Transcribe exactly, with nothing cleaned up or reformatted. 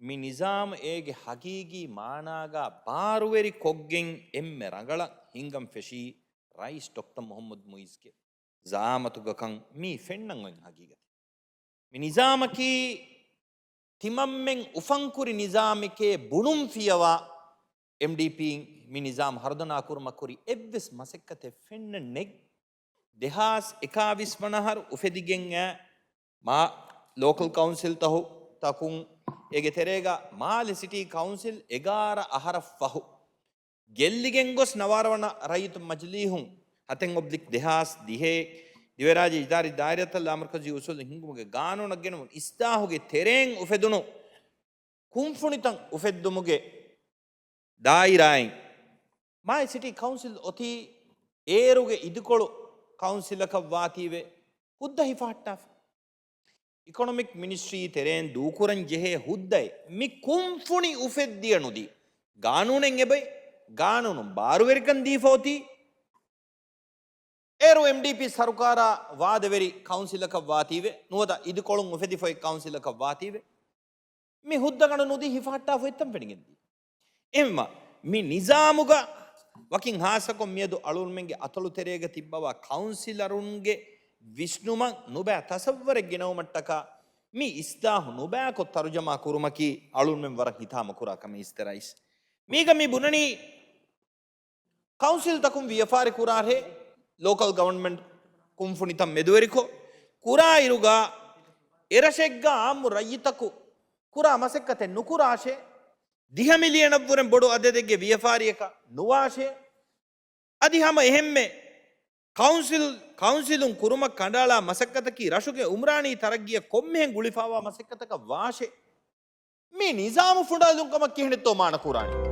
މި ނިޒާމް އޭގެ ހަގީގީ މާނާގާ ބާރުވެރި ކޮށްގެން އެންމެ ރަނގަޅަށް ހިންގަން ފެށީ ރައީސް ޑޮކްޓަރ މުހައްމަދު މުއިޒްގެ ޒައާމަތުގަކަން މީ ފެންނަން އޮތް ހަގީގަތެއް. މި ނިޒާމަކީ ތިމަންމެން އުފަންކުރި ނިޒާމެކޭ ބުނުން ފިޔަވާ، އެމްޑީޕީން މި ނިޒާމް ހަރުދަނާ ކުރުމަށް ކުރި އެއްވެސް މަސައްކަތެއް ފެންނަން ނެތް. ދެހާސް އެކާވީސް ވަނަ އަހަރު އުފެދިގެން އައި މާ ލޯކަލް ކައުންސިލް ތަހު ތަކުން އޭގެ ތެރޭގަ މާލެ ސިޓީ ކައުންސިލް އެގާރަ އަހަރަށް ފަހު ގެއްލިގެން ގޮސް ނަވާރަ ވަނަ ރައްޔިތު މަޖިލީހުން ހަތެއް އޮބްލިކް ދެހާސް ދިހައެއް ދިވެރާއްޖެ އިދާރީ ދާއިރާތައް ލާމަރުކަޒީ އުސޫލު ހިންގުމުގެ ގާނޫނަށް ގެނައުނު އިސްލާހުގެ ތެރެއިން އުފެދުނު ކުންފުނިތައް އުފެއްދުމުގެ ދާއިރާއިން މާލެ ސިޓީ ކައުންސިލް އޮތީ އޭރުގެ އިދިކޮޅު ކައުންސިލަކަށް ވާތީވެ ހުއްދަ ހިފަހައްޓާފަ. އިކޮނޮމިކް މިނިސްޓްރީ ތެރެއިން ދޫކުރަން ޖެހޭ ހުއްދައެއް މި ކުންފުނި އުފެއްދިޔަ ނުދީ. ގާނޫނެއް އެބައި، ގާނޫނުން ބާރުވެރިކަން ދީފަ އޮތީ. އޭރު އެމްޑީޕީ ސަރުކާރާ ވާދަވެރި ކައުންސިލަކަށް ވާތީވެ، ނުވަތަ އިދިކޮޅުން އުފެދިފައި ކައުންސިލަކަށް ވާތީވެ، މި ހުއްދަގަނޑު ނުދީ ހިފަހައްޓާފަ އޮތްތަން ފެނިގެންދީ. އެހެންވީމަ، މި ނިޒާމުގަ ވަކިން ހާއްސަކޮށް މިއަދު އަޅުގަނޑުމެންގެ އަތޮޅު ތެރޭގަ ތިއްބަވާ ކައުންސިލަރުންގެ ވިސްނުމަށް ނުބައި ތަސައްވަރެއް ގެނައުމަށްޓަކާ މި އިސްލާހު ނުބައިކޮށް ތަރުޖަމާ ކުރުމަކީ އަޅުގަނޑުމެން ވަރަށް ހިތާމަ ކުރާ ކަމެއް އިސްތެ ރައީސް. މީގަ މި ބުނަނީ ކައުންސިލްތަކުން ވިޔަފާރި ކުރާށޭ، ލޯކަލް ގަވަރންމަންޓް ކުންފުނިތައް މެދުވެރިކޮށް، ކުރާއިރުގަ އެރަށެއްގަ އާއްމު ރައްޔިތަކު ކުރާ މަސައްކަތެއް ނުކުރާށޭ، ދިހަ މިލިއަނަށްވުރެން ބޮޑު އަދަދެއްގެ ވިޔަފާރިއަކަށް ނުވާށޭ، އަދި ހަމަ އެހެންމެ ކައުންސިލް، ކައުންސިލުން ކުރުމަށް ކަނޑައަޅާ މަސައްކަތަކީ ރަށުގެ އުމްރާނީ ތަރައްގީއަށް ކޮންމެހެން ގުޅިފައިވާ މަސައްކަތަކަށް ވާށޭ. މި ނިޒާމު ފުނޑާލުން ކަމަށް ކިހިނެއްތޯ މާނަ ކުރާނީ؟